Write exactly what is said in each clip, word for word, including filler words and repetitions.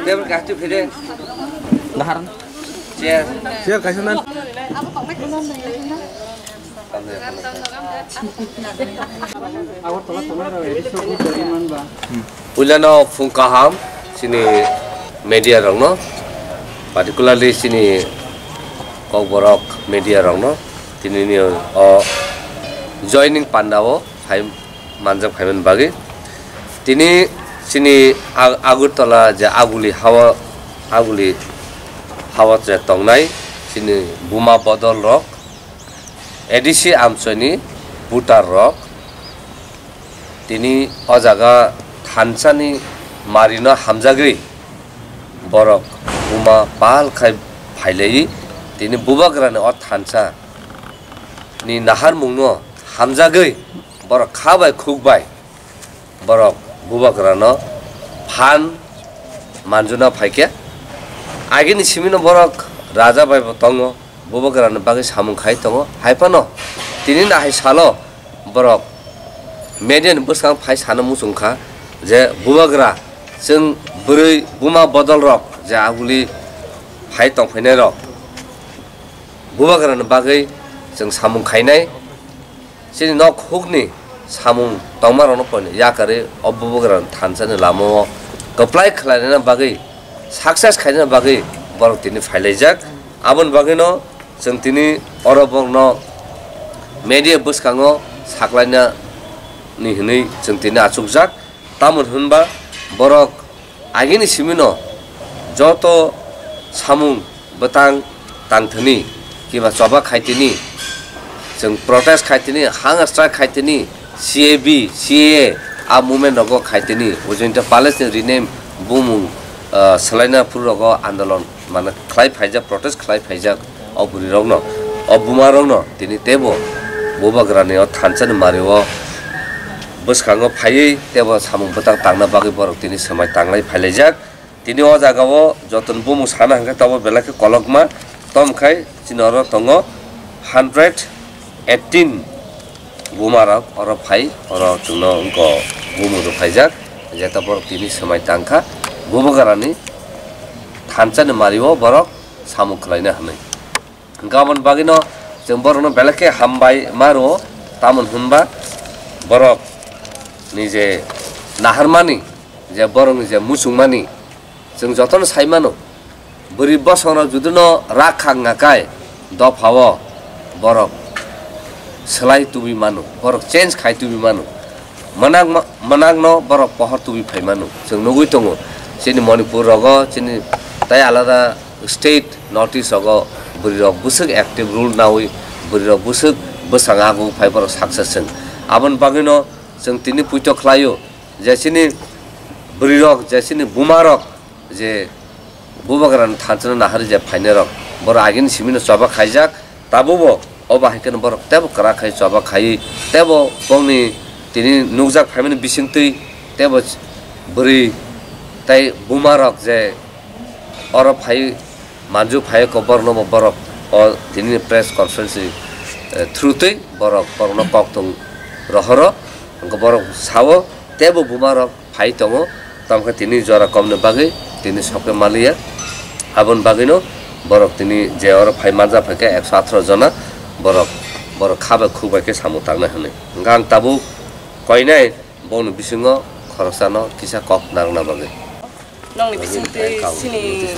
Table kahtu phire. Dahar. Chair. Chair kaisa nan. Puilano phung kaham chini media rokno, particularly chini Kokborok media rokno, tini ni o joining panda o phai manjak phaimani bagwi. Tini chini Ag-, Agartala je Aguli hawa, Aguli hawa je tongnai chini buma bodol rok, A D C amchoini voter rok, tini o jaga thansani marino hamjagwi borok buma pal khai phailaiwi tini bubagrani o thansa ni naharmungno hamjagwi borok kha bai khuk bai borok bubagrano phan manjuna phaikhe. Agini simino borok raja bai bo tongo, bubagrani bagwi samung khai tongo. Hai phano tini nahai salo borok media ni bwskang phai sana muchung kha je bubagra chwng bwrwi buma bodol rok je aguli phai tongphainai rok bubagrani bagwi chwng samung khainai. Chini nok hukni samung tongmarokno poino yakarwi o bubagrani thansani lamao kwplai khlaina bagwi, success khaina bagwi borok tini phailaijak. Aboni bagwino chwng tini oro borokno media bwskango saklaina ni hwnwi chwng tini achukjak. Tamoni hwnba borok agini simino joto samung bwtang tangthani kiba choba khaitini, chwng protest khaitini, hunger strike khaitini, C A B, C A A a movement rogo khaitini, Ujjayanta Palace ni rename bumung, ah, swlaina phuru rogo andolon mane khlai phaijak, protest khlai phaijak o bwrwi rokno, o buma rokno tini teibo bubagrani o thansani mario bwskango phaiwi teibo samung bwtang tangna bagwi borok tini swmai tanglai phailaijak. Tini o jagao jotoni bumung sana hwnkhe tabuk belai khe kolokma, tom khai chini oro tongo hundred eighteen buma rok oro phai, oro chwngno wngkha bumung rwphaijak, jeta borok tini swmai tangkha, bubagrani thansani mario borok samung khlaina hwnwi. Hwnkhe aboni bagwino chwng borokno belai khe hambai ma rwo, tamoni hwnba borok ni je naharmani, je borokni je muchungmani, chwng jotono sai mano, bwrwi bosongrok judino rak khak nakai dophao borok swlai tubui mano, borok change khai tubui mano. Mwnakma-, mwnakno borok pohor tubui phai mano. Chwng nugui tongo, chini Manipur rogo, chini tai alada state, North East rogo bwrwi rok bwswk active role naui, bwrwi rok bwswk bwsang ago phai borok success chwng. Aboni bagwino chwng tini puito khlaio je chini bwrwi rok, je chini buma rok, je bubagrani thansani naharwi je phainairok, borok agini simino choba khaijak, tabukbo o bahai kheno borok teibo kwrak khai choba khaiwi, teibo bongni tini nukjak phaimani bisingtwi, teibo bwrwi tei bumarok je oro phaiwi manju phaio kok, borokno bo borok o tini press conference ni, eh, through twi borok, borokno kok thung rohoro, hwnkhe borok sao teibo bumarok phai tongo, tamo khe tini jora komni bagwi tini sokhe maliya. Aboni bagwino borok tini je oro phai manja phaikha ekso atharo jona borok, borok kha bai khuk bai khe samung tangnai hwnwi. Hwnkhe ang tabuk koinai bongni bisingo khoroksano kisa kok narwkna bagwi. Nongni bisingtwi chini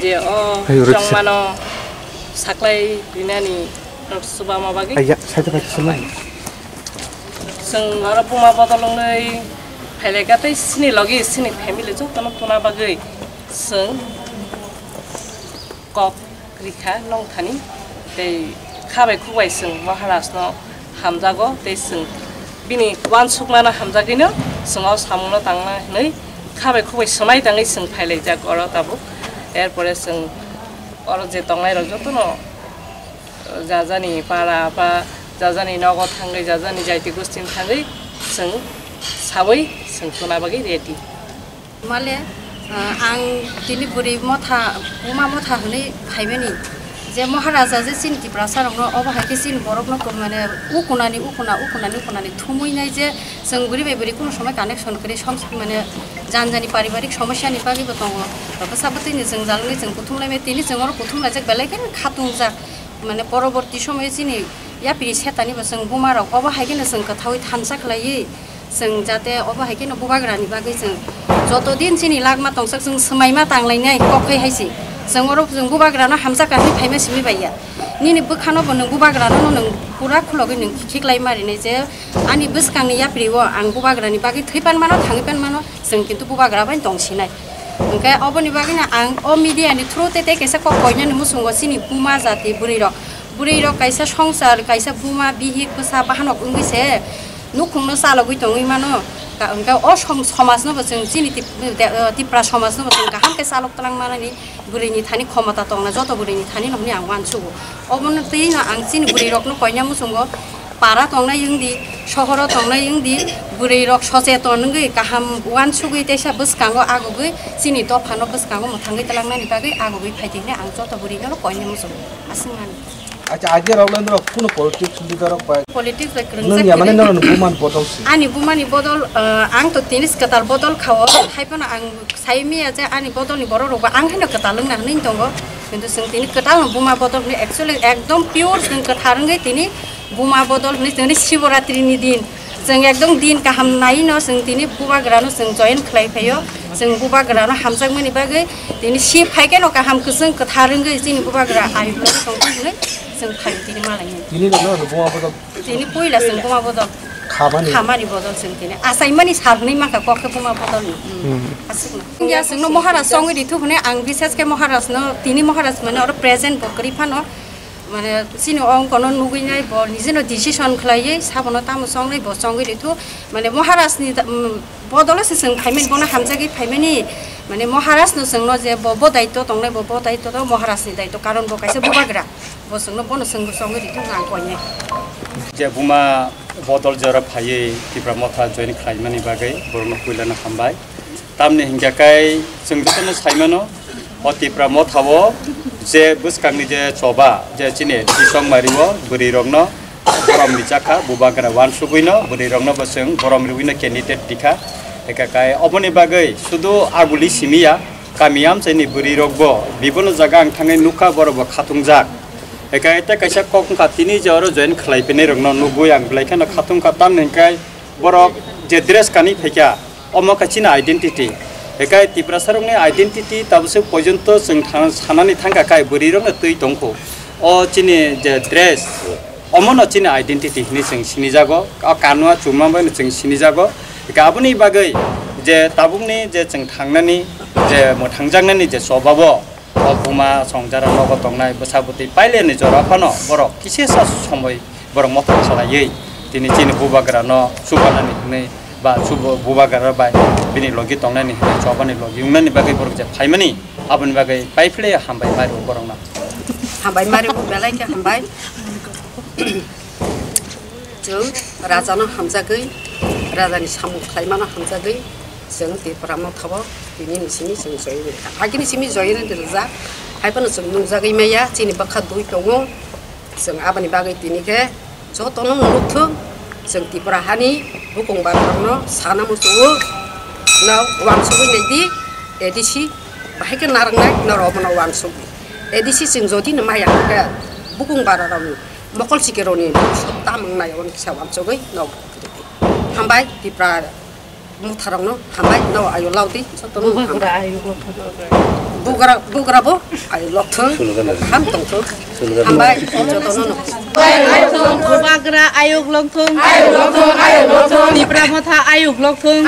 je o Hai, riksa. Chongmano saklai rinani norok chubama bagwi. Aiya, saito kaisa swnai. Chwng oro buma bodol wngwi phailai kha tei chini logi chini family jotono tuna bagwi chwng kok rikha nongthani tei kha bai khuk bai chwng Maharajno hamjago tei chwng bini uansukmano hamjagwino chwng o samungno tangna hwnwi kha bai khuk bai swmai tangwi chwng phailaijak oro tabuk. Erpore chwng oro je tongnairok jotono jajani para ba jajani nogo thangwi, jajani jaiti gostini thangwi chwng sawi chwng tuna bagwi ready. Male, ah, ang tini bwrwi motha, buma motha hwnwi phaimani je Maharaja je chini Tiprasa rokno obo hai khe chini borokno ko-, mane ukunani ukuna, ukunani ukunani thumui nai je chwng bwrwi bai bwrwi kunu somoi connection kwrwi som-, mane Jani jani paribarik somosyani bagwi bo tongo. Bwsa bwtwini jwngjal wngwi chwng kuthum laimai, tini chwng oro kuthum laijak belai kheno khatungjak. Mane poroborti somoyo chini yapri setani bo chwng buma rok obo hai kheno chwng kwthaui thansa khlaiwi chwng jate obo hai kheno bubagrani bagwi chwng joto din chini lagma tongsak chwng swmaima tanglainai kok hai hai se. Chwng oro chwng bubagrano hamjak kha hinwi phaima simi bai ya. Nini bwkhano bo nwng bubagrano nwng pura khulogwi nwng khiklai ma rinai je ani bwskangni yapri o ang bubagrani bagwi thwi pan mano, thangwi pan mano, chwng kintu bubagra bai tong sinai. Hwnkhe oboni bagwino ang o media ni through te tei kaisa kok koinani muchungo chini buma jati bwrwi rok, bwrwi rok kaisa songsar, kaisa buma, bihik, bwsa, bahanok wngwi se nukhungno chalogwi tongwi mano. Ka-, hwnkhe o som-, somajno bo chwng chini Tip-, de-, o, Tipra somajno bo chwng kaham khe chalok twlang manani bwrwini thani khomota tongna, joto bwrwini thani no hwnwi ang uansugo. Obono twi no ang chini bwrwi rokno koina muchungo. Para tongnai wngdi, sohoro tongnai wngdi, bwrwi rok socheton wngwi kaham uansugwi teisa bwskango agugwi chini dophano bwskango mwthangwi twlangnani bagwi agugwi phaidi hwnwi ang joto bwrwino koinai muchungo. Aswk mani. Acha, aje rok lendro kuno politics leader rok bai. Politics bai kwrwngsa. Nung ya mane kwrwi. Norok ni buman bodol si. Ani bumani bodol, uh, ang to tini kwtal bodol khao, hai phano ang Sai miya je ani bodolni borok rokbo ang haino kwtal wngna hwnwi tongo, kintu chwng tini kwtalno buma bodol hwnwi actually ekdom pure chwng kwthar wngwi tini buma bodol hwnwi chwngni Shivaratri ni din chwng ekdom din kaham naiwi no chwng tini bubagrano chwng join khlai phaio, chwng bubagrano hamjakmani bagwi tini si phai kheno kaham kwchwng kwthar wngwi chini bubagra ayuk tongthok hwnwi chwng phaio tini malainwi. Tini no no buma bodol. Tini puila chwng buma bodol. Khamani. Khamani bodol chwng tini. Achaimani sal hwnwi mankha kok khe buma bodolni. Hmm. Aswkno. Ya chwngno Maharaj songwi rithu hwnwi ang bises khe Maharajno, tini Maharaj mane oro present bo kwrwi phano. Mane chini ongkono nugwi nai bo nijeno decision khlaiwi sabono tamo songnai bo songwi rithu. Mane Maharajni da-, um, bodolo se chwng phaimani bono hamjagwi phaimani. Mane Maharajno chwngno je bo, bo daitto tongnai bo, bo daitto to Maharajni daitto karon bo kaisa bubagra. Bo chwngno bono chwng bo songwi rithu ang koinai. Je buma bodol jora phaiwi Tipra Motha join khlaimani bagwi borokno puilano hambai. Tamni hinkhe kai chwng jotono saimano o Tipra Motha o je bwskangni je choba je chini disong mari o bwrwi rokno borom rijak kha, bubagra uansugwino bwrwi rokno bo chwng borom riwino candidate rikha. Eka kai oboni bagwi sudu aguli simi ya, kami amchaini bwrwi rokbo bibono jaga ang thangwi nukha, borokbo khatungjak. Eka ete kaisa kok wngkha, tini je oro join khlai phinai rokno nugwi ang belai kheno khatung kha, tamni hwnkhe borok je dress kanwi phaikha, omo khe chini identity. Eka Tiprasa rokni identity tabuk se porjonto chwng thang-, sanani thangkha kai bwrwi rokno twi tongkho. O chini je dress, omono chini identity hinwi chwng sinijago, o kanua chuma bai no chwng sinijago. Eka aboni bagwi je tabukni je chwng thangnani je mwthangjaknani je chobabo, o buma songjara nogo tongnai bwsa bwtwi paileni jora phano borok kisisa somoi borok motha khalaiwi tini chini bubagrano chubanani hwnwi ba chubo-, bubagra bai bini logi tongnani hwnwi chobani logi wngnani bagwi borok je phaimani, aboni bagwi paiphle hambai mari borokno. Hambai mari belai khe hambai. Chwng rajano hamjagwi, rajani samung khlaimano hamjagwi, chwng Tipra Motha o tini ni simi chwng join rwkha. Agini simi join rwjak, hai phano chwng nungjagwi maya, chini bwkha dui tongo. Chwng aboni bagwi tini khe jotono nukthung, chwng Tipra hani bukung bararokno sana muchungo, no uansugwi naidi, A D C bahai khe narwknai, norok bono uansugwi. A D C chwng jodi no maya hwnkhe bukung bararokni mokol sikirokni tam wngnai, aboni kisa uansugwi no hambai Tipra motharokno hambai no ayo laudi jotono hambai. Bugra, bugra bo ayo lokthung, ham tongthung. Hambai jotono no. Bubagra ayuk lokthung. Tipra Motha ayuk lokthung.